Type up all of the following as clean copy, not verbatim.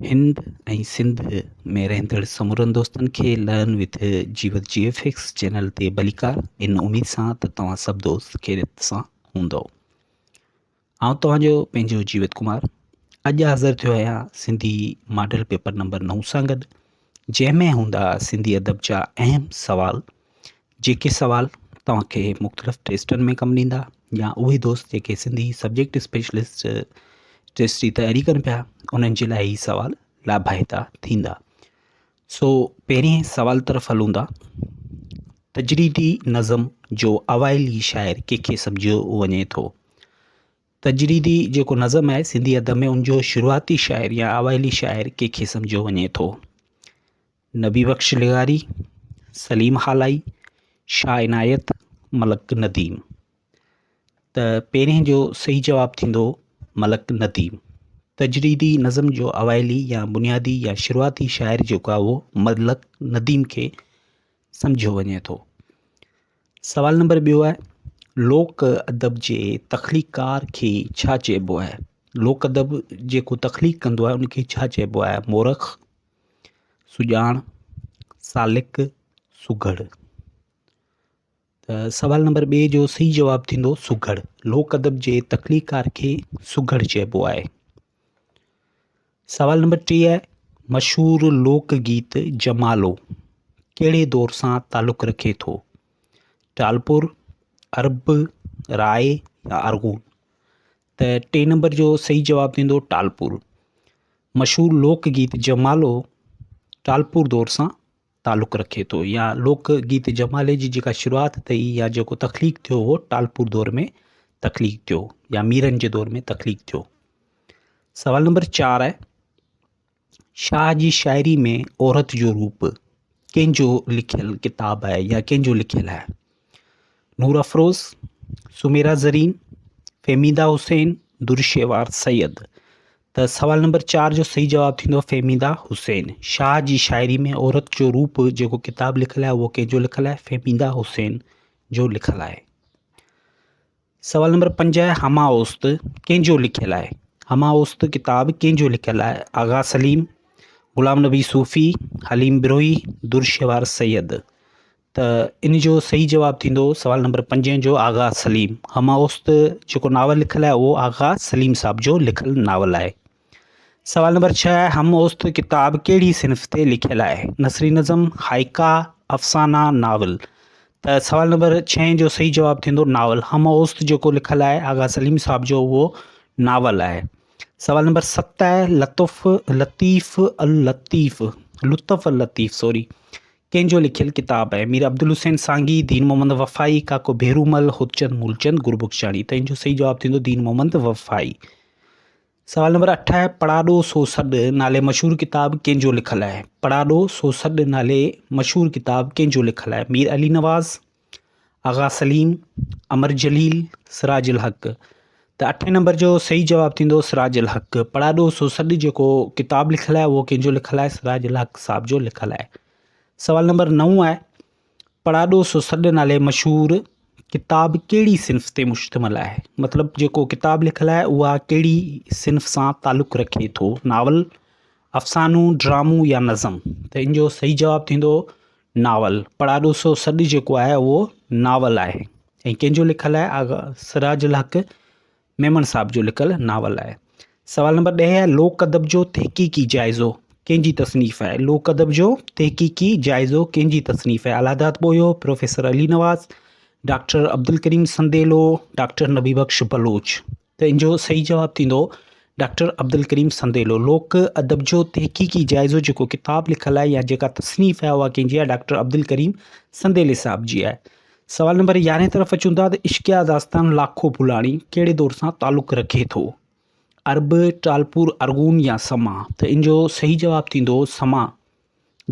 هند ۽ سنڌ ۾ رهندڙ سمورن دوستن کي learn with Jeewat G F X channel تي ڀليڪار ان اميد سان ته توهان سڀ دوست خيريت سان هوندؤ. آئون توهان جو پنهنجو جيوت ڪمار اڄ حاضر ٿيو آهيان سنڌي ماڊل پيپر نمبر 9 سان گڏ، جنهن ۾ هوندا سنڌي ادب جا اهم سوال، جيڪي سوال توهان کي مختلف ٽيسٽن ۾ ڪم ڏيندا يا اهي دوست جيڪي سنڌي سبجيڪٽ اسپيشلسٽ ٽيسٽ جي تياري ڪن پيا انهن جي لاء هي سوال لاڀائتا ٿيندا. سو پهرين سوال طرف هلون ٿا. تجريدي نظم جو اوائلي شاعر ڪنهن کي سمجهيو وڃي ٿو؟ تجريدي جيڪو نظم آهي سنڌي ادب ۾ ان جو شروعاتي شاعر يا اوائلي شاعر ڪنهن کي سمجهيو وڃي ٿو؟ نبي بخش لغاري، سليم هالائي، شاهه عنايت، ملڪ نديم. ته پهرين جو صحيح جواب ٿيندو ملڪ نديم. تجريدي نظم جو اوائلي يا بنيادي يا شروعاتي شاعر جيڪو آهي اهو ملڪ نديم کي سمجهيو وڃي ٿو. سوال نمبر ٻيو آهي لوڪ ادب جي تخليقڪار کي ڇا چئبو آهي؟ لوڪ ادب جيڪو تخليق ڪندو آهي ان کي ڇا چئبو آهي؟ مورخ، سڄاڻ، سالڪ، سگهڙ. ته سوال نمبر ٻئي جو صحيح جواب ٿيندو سگهڙ. لوڪ ادب جي تخليقڪار کي سگهڙ چئبو آهي. سوال نمبر ٽي آهي مشهور لوڪ گيت جمالو ڪهڙي دور سان تعلق رکي ٿو؟ ٽالپور، عرب، راء يا ارغون؟ ته ٽي نمبر جو صحيح جواب ٿيندو ٽالپور. مشهور لوڪ گيت جمالو ٽالپور دور سان تعلق رکي ٿو يا لوڪ گيت جمالي جي جيڪا شروعات ٿي يا جيڪو تخليق ٿيو اهو ٽالپور دور ۾ تخليق ٿيو يا ميرن جي دور ۾ تخليق ٿيو. سوال نمبر 4 آهي شاهه جي شاعري ۾ عورت جو روپ ڪنهن جو لکيل ڪتاب آهي يا ڪنهن جو لکيل آهي؟ نور افروز، سميرا زرين، فهميده حسين، درشهوار سيد. ته سوال نمبر 4 جو صحيح جواب ٿيندو فهميده حسين. شاهه جي شاعري ۾ عورت جو روپ جيڪو ڪتاب لکيل آهي اهو ڪنهن جو لکيل آهي؟ فهميده حسين جو لکيل آهي. سوال نمبر 5 آهي هما اوست ڪنهن جو لکيل آهي؟ هما اوست ڪتاب ڪنهن جو لکيل آهي؟ آغا سليم، غلام نبي صوفي، حليم بروهي، درشهوار سيد. ته ان جو صحيح جواب ٿيندو سوال نمبر 5 جو آغا سليم. هما اوست جيڪو ناول لکيل آهي اهو آغا سليم صاحب جو لکيل ناول آهي. سوال نمبر 6 هم اوست ڪتاب ڪهڙي صنف تي لکيل آهي؟ نثري نظم، هائيڪا، افسانا، ناول. ته سوال نمبر 6 جو صحيح جواب ٿيندو ناول. هم اوست جيڪو لکيل آهي آغا سليم صاحب جو اهو ناول آهي. سوال نمبر 7 آهي لطف لطيف اللطيف لطف اللطيف سوري ڪنهن جو لکيل ڪتاب آهي؟ مير عبدالحسين سانگي، دين محمد وفائي، ڪاڪو ڀيرومل، هوتچند مولچند گربخشاڻي. ته ان جو صحيح جواب ٿيندو دين محمد وفائي. سوال نمبر 8 آهي پڙاڏو سو سڏ نالي مشهور ڪتاب ڪنهن جو لکيل آهي؟ پڙاڏو سو سڏ نالي مشهور ڪتاب ڪنهن جو لکيل آهي؟ مير علي نواز، آغا سليم، امر جليل، سراج الحق. ته اٺين نمبر جو صحيح جواب ٿيندو سراج الحق. پڙاڏو سو سڏ جيڪو ڪتاب لکيل آهي اهو ڪنهن جو لکيل آهي؟ سراج الحق صاحب جو لکيل آهي. سوال نمبر 9 آهي پڙاڏو سو سڏ نالي مشهور ڪتاب ڪهڙي صنف تي مشتمل آهي؟ مطلب جيڪو ڪتاب لکيل آهي اها ڪهڙي صنف سان تعلق رکي ٿو؟ ناول، افسانو، ڊرامو يا نظم؟ ته ان جو صحيح جواب ٿيندو ناول. پڙاڏو سو سڏ جيڪو آهي اهو ناول آهي ۽ ڪنهن جو لکيل آهي؟ آغا سراج الحق ميمڻ صاحب جو لکيل ناول آهي. سوال نمبر 10 آهي لوڪ ادب جو تحقيقي جائزو ڪنهن جي تصنيف آهي؟ لوڪ ادب جو تحقيقي جائزو ڪنهن جي تصنيف آهي؟ Allahdad Bohio, professor Ali Nawaz, doctor Abdulkarim Sandilo, doctor Nabi Bakhsh Baloch. ته ان جو صحيح جواب ٿيندو ڊاڪٽر عبدالڪريم سنديلو. لوڪ ادب جو تحقيقي جائزو جيڪو ڪتاب لکيل آهي يا جيڪا تصنيف آهي اها ڪنهن جي آهي؟ ڊاڪٽر عبدالڪريم سنديلي صاحب جي آهي. سوال نمبر 11 طرف اچون ٿا ته عشقيه داستان لاکو ڦلاڻي ڪهڙي دور سان تعلق رکي ٿو؟ عرب، ٽالپور، ارغون يا سما؟ ته ان جو صحيح جواب ٿيندو سما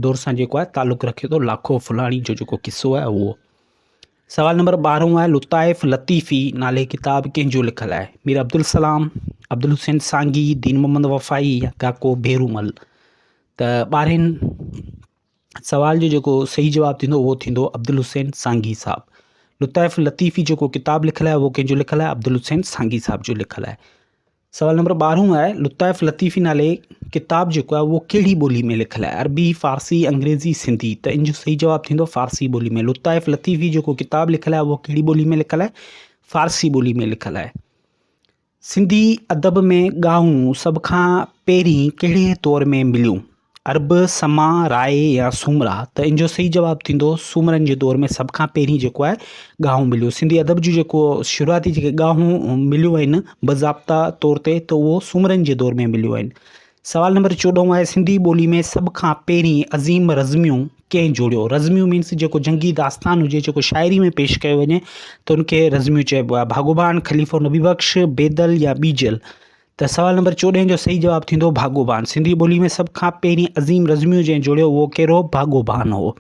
دور سان جيڪو آهي تعلق رکي ٿو لاکو ڦلاڻي جو جيڪو قصو آهي اهو. سوال نمبر 12 آهي لطائف لطيفي نالي ڪتاب ڪنهن جو لکيل آهي؟ مير عبدالسلام، عبدالحسين سانگي، دين محمد وفائي يا ڪاڪو ڀيرومل؟ ته ٻارهين سوال جو جيڪو صحيح جواب ٿيندو اهو ٿيندو عبدالحسين سانگي صاحب. لطائف لطيفي جيڪو ڪتاب لکيل آهي اهو ڪنهن جو لکيل آهي؟ عبدالحسين سانگي صاحب جو لکيل آهي. سوال نمبر ٻارهون آهي لطائف لطيفي نالي ڪتاب جيڪو آهي اهو ڪهڙي ٻولي ۾ لکيل آهي عربي فارسي انگريزي سنڌي ته ان جو صحيح جواب ٿيندو فارسي ٻولي ۾ لطائف لطيفي جيڪو ڪتاب لکيل آهي اهو ڪهڙي ٻولي ۾ لکيل آهي فارسي ٻولي ۾ لکيل آهي سنڌي ادب ۾ ڳاهون سڀ کان پهرين ڪهڙي دور ۾ مليون عرب، سما، راء يا سومرا ته ان جو صحيح جواب ٿيندو سومرن جي دور ۾ سڀ کان پهرين جيڪو آهي ڳاهون مليو. سنڌي ادب جون جيڪو شروعاتي جيڪي ڳاهون مليون آهن باضابطا طور تي ته اهو سومرن جي دور ۾ مليون آهن. سوال نمبر چوڏهون آهي سنڌي ٻولي ۾ سڀ کان پهرين عظيم رزميون ڪنهن جوڙيو؟ رزميون مينس جيڪو جنگي داستان هجي جيڪو شاعري ۾ پيش ڪيو وڃي ته ان کي رزميون چئبو آهي. ڀاڳوڀان، خليفو نبي بخش، بيدل يا ٻيجل؟ ته سوال نمبر چوڏهين جو صحيح جواب ٿيندو ڀاڳو ڀان. سنڌي ٻولي ۾ سڀ کان پهرين عظيم رزميو جنهن جوڙيو اهو ڪير هو؟ ڀاڳو ڀان هو.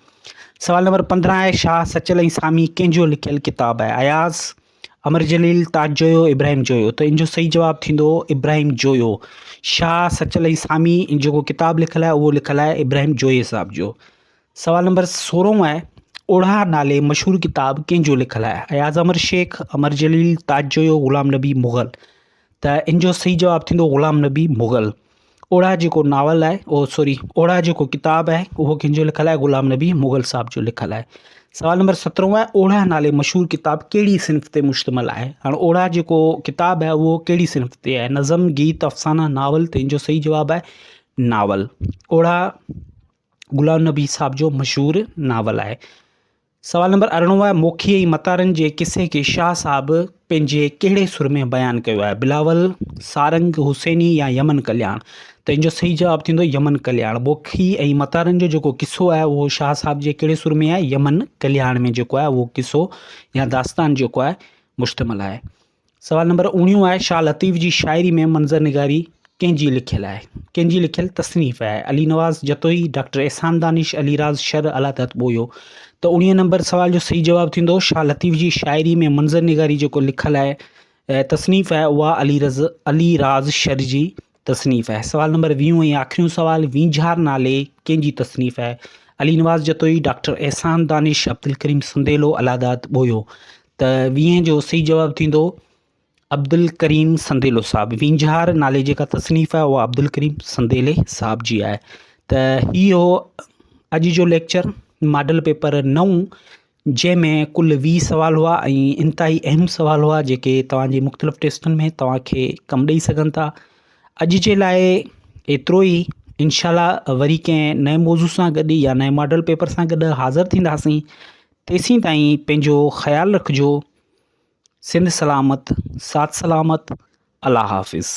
سوال نمبر 15 آهي شاهه سچل ۽ سامي ڪنهن جو لکيل ڪتاب آهي؟ اياز، امر جليل، تاج جويو، ابراهيم جويو. ته ان جو صحيح جواب ٿيندو ابراهيم جويو. شاهه سچل ۽ سامي جيڪو ڪتاب لکيل آهي اهو لکيل آهي ابراهيم جويي صاحب جو. سوال نمبر سورهون آهي اوڙاهه نالي مشهور ڪتاب ڪنهن جو لکيل آهي؟ اياز امر شيخ، امر جليل، تاج جويو، غلام نبي مغل. ته ان جو صحيح جواب ٿيندو غلام نبي مغل. اوڙاهه جيڪو ناول آهي او سوري اوڙاهه جيڪو ڪتاب آهي اهو ڪنهن جو لکيل آهي؟ غلام نبي مغل صاحب جو لکيل آهي. سوال نمبر سترهون آهي اوڙاهه نالي مشهور ڪتاب ڪهڙي صنف تي مشتمل آهي؟ هاڻ اوڙاهه جيڪو ڪتاب آهي اهو ڪهڙي صنف تي آهي؟ نظم، گيت، افسانا، ناول. ته ان جو صحيح جواب آهي ناول. اوڙاهه غلام نبي صاحب جو مشهور ناول آهي. سوال نمبر ارڙهون آهي موکي ۽ متارن جي قصي کي شاهه صاحب پنهنجي ڪهڙي سر ۾ بيان ڪيو آهي؟ بلاول، سارنگ، حسيني يا يمن ڪلياڻ؟ ته ان جو صحيح جواب ٿيندو يمن ڪلياڻ. موکي ۽ متارن جو جيڪو قصو آهي اهو شاهه صاحب جي ڪهڙي سر ۾ آهي؟ يمن ڪلياڻ ۾ جيڪو آهي اهو قصو يا داستان جيڪو آهي مشتمل آهي. سوال نمبر اوڻيهون آهي شاهه لطيف جي شاعري ۾ منظر نگاري ڪنهن جي لکيل آهي؟ ڪنهن جي لکيل تصنيف آهي؟ علي نواز جتوئي، ڊاڪٽر احسان دانش، علي راز شر، الله داد ٻوهيو. ته اوڻيهه نمبر سوال جو صحيح جواب ٿيندو شاهه لطيف جي شاعري ۾ منظر نگاري جيڪو لکيل آهي تصنيف آهي اها علي رز علي راز شر جي تصنيف آهي. سوال نمبر ويهون ۽ آخريون سوال وينجهار نالي ڪنهن جي تصنيف آهي؟ علي نواز جتوئي، ڊاڪٽر احسان دانش، عبدالڪريم سنديلو، الله داد ٻوهيو. ته ويهين جو صحيح جواب ٿيندو عبدالڪريم سنديلو صاحب وينجهار نالي جيڪا تصنيف آهي اها عبدالڪريم سنديلي صاحب جي آهي ته هي هو اڄ جو ليڪچر ماڊل پيپر نو جنهن ۾ ڪل 20 سوال هئا ۽ انتهائي اهم سوال هئا جيڪي توهان جي مختلف ٽيسٽن ۾ توهان کي ڪم ڏئي سگهن ٿا اڄ جي لاء ايترو ئي انشاء الله وري ڪنهن نئين موضوع سان گڏ يا نئين ماڊل پيپر سان گڏ حاضر ٿينداسين تيسين تائين پنهنجو خيال رکجو. سنڌ سلامت ساٿ سلامت الله حافظ.